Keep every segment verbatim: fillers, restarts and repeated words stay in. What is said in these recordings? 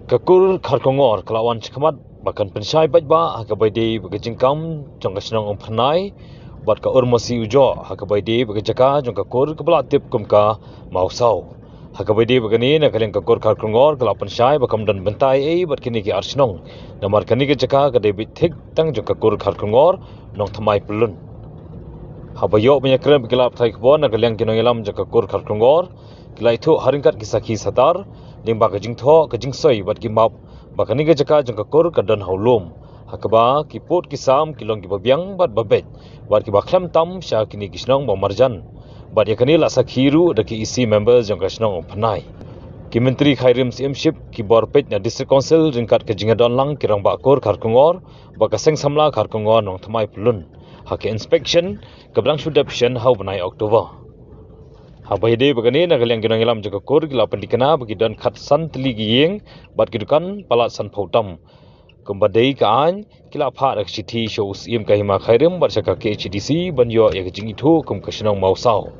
Ka kur Kharkongor ka la wan shakhmat ba kan pynshai paidbah ha kaba ïadei bad ka jingkam jong ka shnong Umphyrnai bad ka Urmasi Ujoh ha kaba ïadei bad ka jaka jong ka kur kaba la tip kum ka Mawsaw. Ha kaba ïadei bad kane, na ka liang ka kur Kharkongor ka la pynshai ba kam don bynta ei bad kine ki ar shnong, namar kane ka jaka ka dei beit thik tang jong ka kur Kharkongor, Nongthymmai Pyllun. Haba ïoh ban ïakren bad ki lad pathai khubor, na ka liang ki nongïalam jong ka kur Kharkongor ki la ïathuh ha ryngkat ki sakhi sadar lyngba ka jingthoh, ka jingsoi bad ki map ba kane ka jaka jong ka kur ka don ha u lum, ha kaba ki pud ki sam ki long kiba biang bad ba beit, bad kiba khlem tam sha kine ki shnong ba marjan. Bad ïa kane la sakhi ruh da ki E C members jong ka shnong Umphyrnai. Ki Myntri Khyrim Syiemship ki bor peit na District Council ryngkat ka jingïadon lang ki rangbah kur Kharkongor bad ka Seng Samla Kharkongor, Nongthymmai Pyllun ha ka inspection kaba dang shu dep shen ha u bnai October. Haba ïadei bad kane, na ka liang ki nongïalam jong ka kur ki la pynthikna ba ki don khatsan tylli ki ïing bad ki dukan palat sanphew tam. Kumba dei ka aiñ, ki la phah da ka shithi sha u Syiem ka Hima Khyrim bad sha ka K H A D C ban ïoh ïa ka jingithuh kum ka shnong Mawsaw.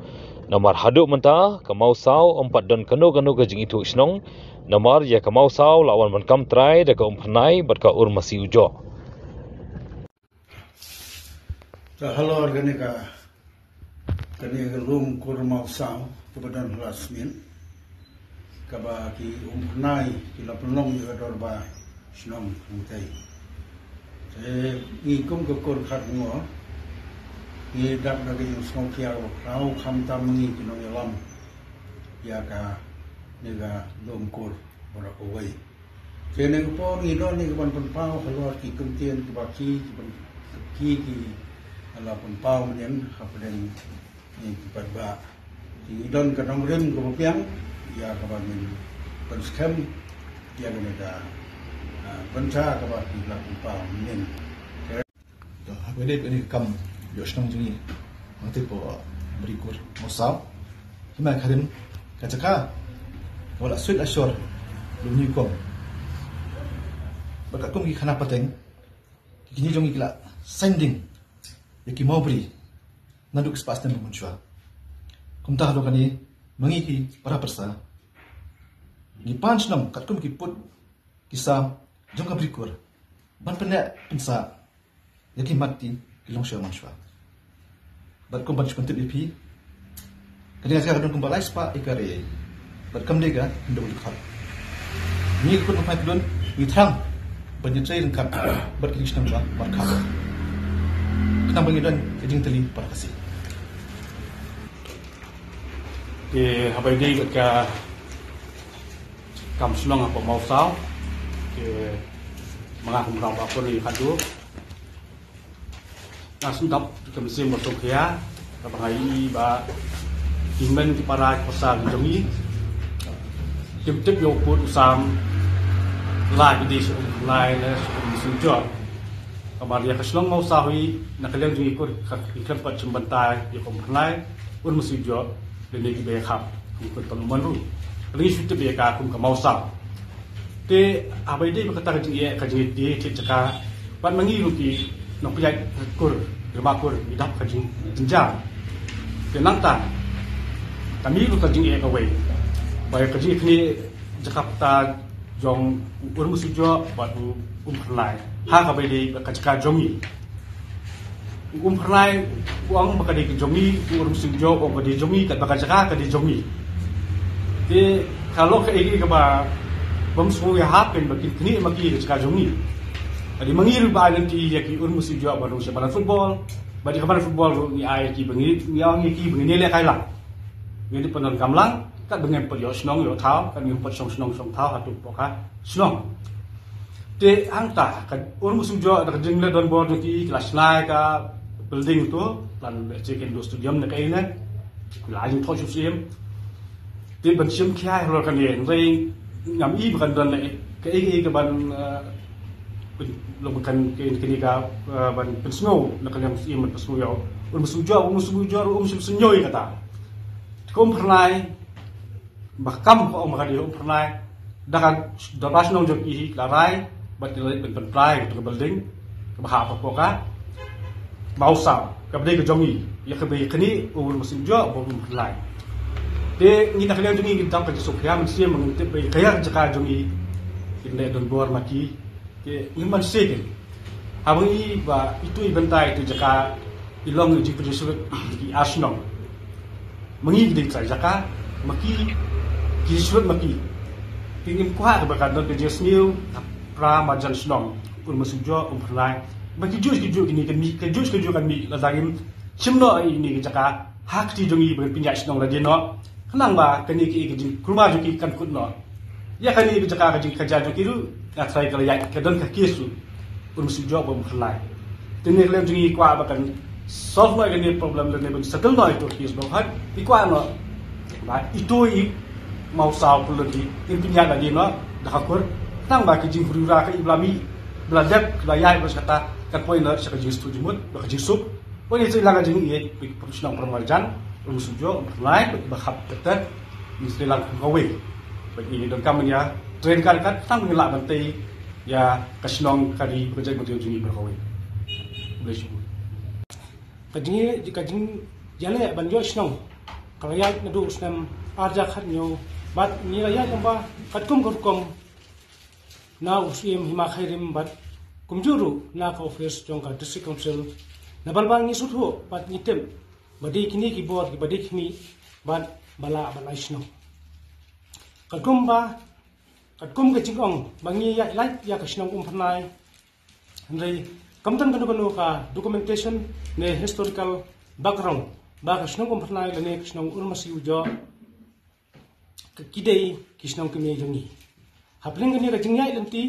Namar haduh mynta ka Mawsaw ym pat don kano kano ka jingithuh shnong, namar ïa ka Mawsaw la wan ban kam trai da ka Umphyrnai bad ka Urmasi Ujoh. Te halor kane ka, kane ka lum kur Mawsaw kaba don ha Ladthadlaismit, kaba ki Umphyrnai ki la pynlong ïa ka dorbar shnong hangtei. Te ngi kum ka kur Kharkongor ngi dap da ka jingsngewkhia kaba khraw, khamtam ngi ki nongïalam ïa kane ka lum kur baroh kawei. Te na ka por ngi don ngi ka ban pynpaw halor ki kyntien kiba ki, ki ban ki, ki la pynpaw mynnin hapdeng ngi ki paidbah. Te ngi don ka nongrim kaba biang ïa kaba ngin pynskhem ïa kane ka, ah, bynta kaba ki la pynpaw mynnin. To, ha kaba ïadei bad kane ka kam ïoh shnong jong ngi hangtei hapoh Bri Kur Mawsaw, Hima Khyrim, ka jaka kaba la suit la shor lum nyngkong. Bad katkum ki khana pateng, ki kñi jong ngi ki la saiñdieng ïa ki mawbri naduh ki spah snem ba mynshuwa. Kumta haduh kane, ma ngi ki para pyrsa ngi pan shnong katkum ki pud ki sam jong ka Bri Kur ban pynneh pynsah ïa ki mat ki, ki longshuwa manshuwa. Bad kum ban shu pyntip ïa phi, ka jingïakhun ka don kumba lai spah acre. Bad kam dei ka hynñiew dkhot. Ngi ka kur Nongthymmai Pyllun ngi thrang ban ïatrei ryngkat bad ki shnong ba markhap. Khnang ba ngin don ka jingtylli para Khasi. Te haba ïadei bad ka kam shnong hapoh Mawsaw, te ma nga kum u rangbah kur ïa khatduh, nga sngewdap ka mynsiem ba sngewkhia kaba nga ïohi ba ki hynmen ki para ki pyrsa ki jong ngi kim tip ïa u pud u sam, la ki dei sha Umphyrnai ne sha Urmasi Ujoh. Namar ïa ka shnong Mawsaw hi na ka liang jong ngi kur ka, ngi khlem pat shim bynta ïa ka Umphyrnai, Urmasi Ujoh, lane kiba ïakhap kum ka Tolumon ruh. Ka liang shu tip ïa ka kum ka Mawsaw. Te haba ïadei bad kata ka jingeh, ka jingeh, thied jaka, bad ma ngi ruh ki nongpynïaid kur, ki rangbah kur, ngi dap ka jingjynjar. Te nangta ka mih ruh ka jingeh kawei ba ïa ka jingeh kane jaka pata jong u Urmasi Ujoh bad u Umphyrnai ha kaba ïadei bad ka jaka jong ngi. U Umphyrnai u ong ba ka dei ka jong ngi, u Urmasi Ujoh u ong ka dei jong ngi, katba ka jaka ka dei jong ngi. Te ka long kaei kaei kaba bym sngewthuh ïa ha pyn ba kin knieh ma ki ka jaka jong ngi. Ka dei ma ngi ruh ba ai lynti ïa ki Urmasi Ujoh ban rung sha banan football, bad ïa ka banan football ruh ngi ai ïa ki ba ngi, ngi ong ïa ki ba ngin ïalehkai lang. Ngin ïa pyndonkam lang, katba ngim pat ïoh shnong ïoh thaw, katba ngim pat shong shnong shong thaw hato hapoh ka shnong. Te hangta ka Urmasi Ujoh da ka jingleh donbor jong ki, ki la shna ïa ka building to, plan bad check indoor stadium ne kaei ne, ki la ai jingthoh shuh shuh. Te ban shim khia halor kane, hynrei ngam i ba kan don ne kaei kaei ka ban, eh, pyn-, long ba kan kane, kane ka, eh, ban pynsngew na ka liang u Syiem, ban pynsngew ïa u Urmasi Ujoh, u Urmasi Ujoh ruh um shym sngew ïa kata. Te ka Umphyrnai, ba kam ka ong ba ka dei Umphyrnai, da ka dorbar shnong jong ki hi ki la rai bad ki la leit ban pynpra ïa kata ka building kaba hap hapoh ka Mawsaw, kaba dei ka jong ngi, ïa kaba ïa kane u Urmasi Ujoh bad u Umphyrnai. Te ngi na ka liang jong ngi ngi dap ka jingsngewkhia mynsiem, ba ngim tip ba ïa ka jaka jong ngi Ki leh don bor ma ki, ki lim man se ki. Haba ngi ba itu i bentai tu jaka i long i jingpynjah sulut ki ar shnong. Ma ngi ki dei trai jaka, ma ki ki sulut ma ki. Ki ngim kwah ka ba ka don ka jingsniew ka pra marjan shnong. Ur Masiu Joh, Umphyrnai. Ba ki juh ki juh kini kan mih, ka juh ka juh kan mih la dang im. Shim noh ïa ine ka jaka ha kti jong ngi ba kan pynïaid shnong lade noh. Khnang ba kane ka jingkulmar jong ki kan kut noh. Ïa kane ka jaka ka jingkhaja jong ki ruh nga tharai ka la ïaid ka don ka case ruh. Ur Masiu Joh bad Umphyrnai. Te ne ka lem jong ngi kwah ba kan solve noh ïa kane problem lane ban settle noh ïa ka case ba hot. Ngi kwah noh ba ito i mawsaw pulun i in pynïaid lade noh da ka kur. Khnang ba ka jinghuri hura ka i ba la mih ba la dep ba la ïaid ba sha kata kan poi noh sha ka jingsuk jingmut ba ka jingsuk. Poi ne sdang ka jingïeit ba ki para shnong para marjan, Ur Masiu Joh, Umphyrnai, ba ki ba khap kata. Ngi sdang lang kawei. Ba ngi donkam ban ïa train ka kat tang ngi lah ban tei ïa ka shnong ka ri ka jaitbynriew jong ngi baroh kawei. Khublei shibun. Ka jing, ka jingïaleh ban ïoh shnong ka la ïaid naduh u snem ar hajar khathynñiew bad ngi la ïaid lyngba katkum ka rukom na u Syiem Hima Khyrim bad kumjuh ruh na ka office jong ka District Council. Na balba ngi sngewthuh bad ngi tip ba dei kine ki bor kiba dei khmih bad ba lah ban ai shnong. Katkum ba, katkum ka jingong ba ngi ïaid lait ïa ka shnong Umphyrnai. Hynrei kam don kano kano ka documentation ne historical background ba ka shnong Umphyrnai lane ka shnong Ur Masiu Joh ka ki dei ki shnong kmie jong ngi. Hapdeng kane ka jingïaid lynti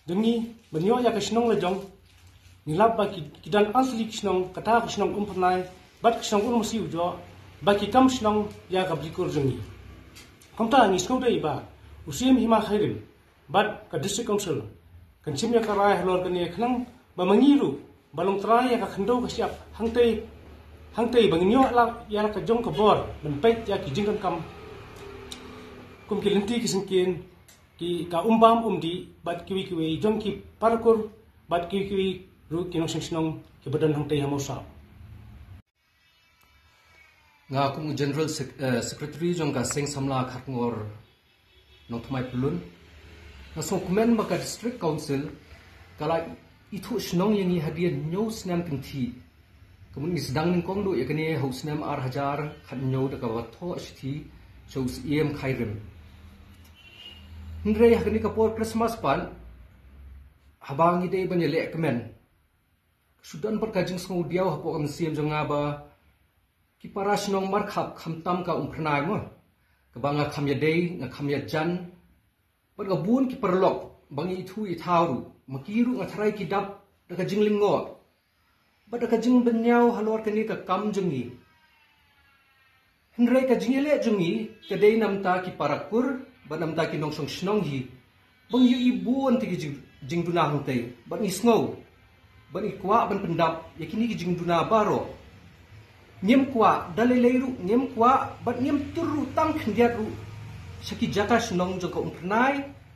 jong ngi ban ïoh ïa ka shnong la jong, ngi lap ba ki, ki don ar tylli ki shnong, kata ka shnong Umphyrnai bad ka shnong Ur Masiu Joh ba ki kam shnong ïa ka bri kur jong ngi. Kumta ngi sngewdei ba u Syiem Hima Khyrim bad ka District Council kan shim ïa ka rai halor kane khnang ba ma ngi ruh ba long trai ïa ka khyndew ka shyiap hangtei, hangtei ba ngin ïoh la ïa la ka jong ka bor ban peit ïa ki jingdonkam kum ki lynti ki syngkien, ki ka umbam umdih bad kiwei kiwei jong ki para kur bad kiwei kiwei ruh ki nongshong shnong kiba don hangtei ha Mawsaw. Nga kum u General Sec-, eh, Secretary jong ka Seng Samla Kharkongor Nongthymmai Pyllun, nga sngewkmen ba ka District Council ka la ithuh shnong ïa ngi hadien hynñiew snem kynthih. Ka mut ngi sdang nyngkong duh ïa kane ha u snem ar hajar khathynñiew da kaba thoh shithi sha u Syiem Khyrim. Hynrei ha kane ka por Christmas pat, haba ngi dei ban ïaleh kmen, shu don pat ka jingsngewdiaw hapoh ka mynsiem jong nga ba ki para shnong markhap khamtam ka Umphyrnai mo, kaba nga kham ïadei, nga kham ïajan, bad ka bun ki paralok ba ngi ithuh ithaw ruh, ma ki ruh nga tharai ki dap da ka jinglyngngoh bad da ka jingbynñiaw halor kane ka kam jong ngi. Hynrei ka jingïaleh jong ngi ka dei namta ki para kur bad namta ki nongshong shnong hi ba ngi ïohi bun te ki jing, jingduna hangtei bad ngi sngew bad ngi kwah ban pyndap ïa kine ki jingduna baroh. Ngim kwah da lei lei ruh, ngim kwah bad ngim tur ruh tang khyndiat ruh sha ki jaka shnong jong ka Umphyrnai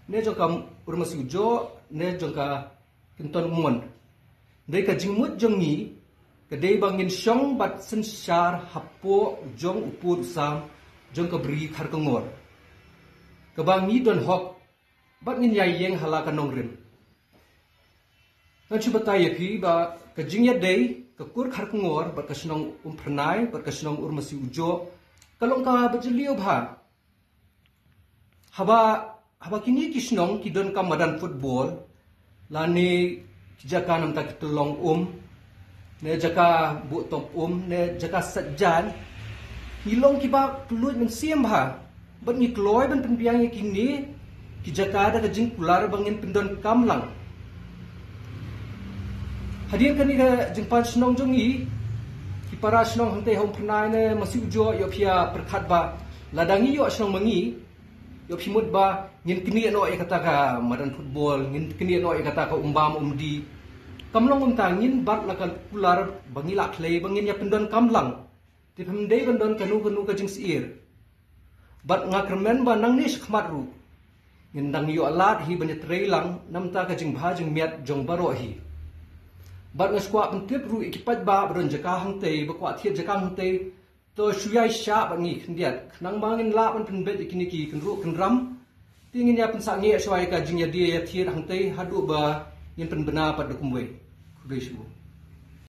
ne jong ka Ur Masiu Joh ne jong ka Kynton Umon. Hynrei ka jingmut jong ngi ka dei ba ngin shong bad synshar hapoh jong u pud u sam jong ka bri Kharkongor, kaba ngi don hok bad ngin ïai ïeng ha la ka nongrim. Ngan shu batai ïa phi ba ka jingïadei ka kur Kharkongor bad ka shnong Umphyrnai bad ka shnong Ur Masiu Joh ka long kaba jylliew bha. Haba, haba kine ki shnong ki donkam madan football lane ki jaka namta ki tyllong um ne jaka buh top um ne jaka sait jaiñ, ngi long kiba kylluid mynsiem bha bad ngi kloi ban pynbiang ïa kine ki jaka da ka jingkular ba ngin pyndonkam lang. Hadien kane ka jingpan shnong jong ngi, ki para shnong hangtei ha Umphyrnai ne Masiu Joh, ïoh phi ïa pyrkhat ba lada ngi ïoh shnong ma ngi, ïoh phi mut ba ngin knieh noh ïa kata ka madan football, ngin knieh noh ïa kata ka umbam umdih. Kam long kumta, ngin bat la ka kular ba ngi lah khlei ba ngin ïa pyndonkam lang. Te phim dei ban don kano kano ka jingsyier. Bad nga kyrmen ba nangne shakhmat ruh ngin dang ïoh lad hi ban ïatrei lang namta ka jingbha jingmiat jong baroh hi. Bad nga sngewkwah pyntip ruh ïa ki paidbah ba don jaka hangtei, ba kwah thied jaka hangtei, to shu ïaishah bad ngi khyndiat khnang ba ngin lah ban pynbeit ïa kine ki kynruh kynram Te ngin ïa pynsangeh shuwa ïa ka jingïadie ïathied hangtei haduh ba ngin pynbna pat da kumwei. Khublei shibun.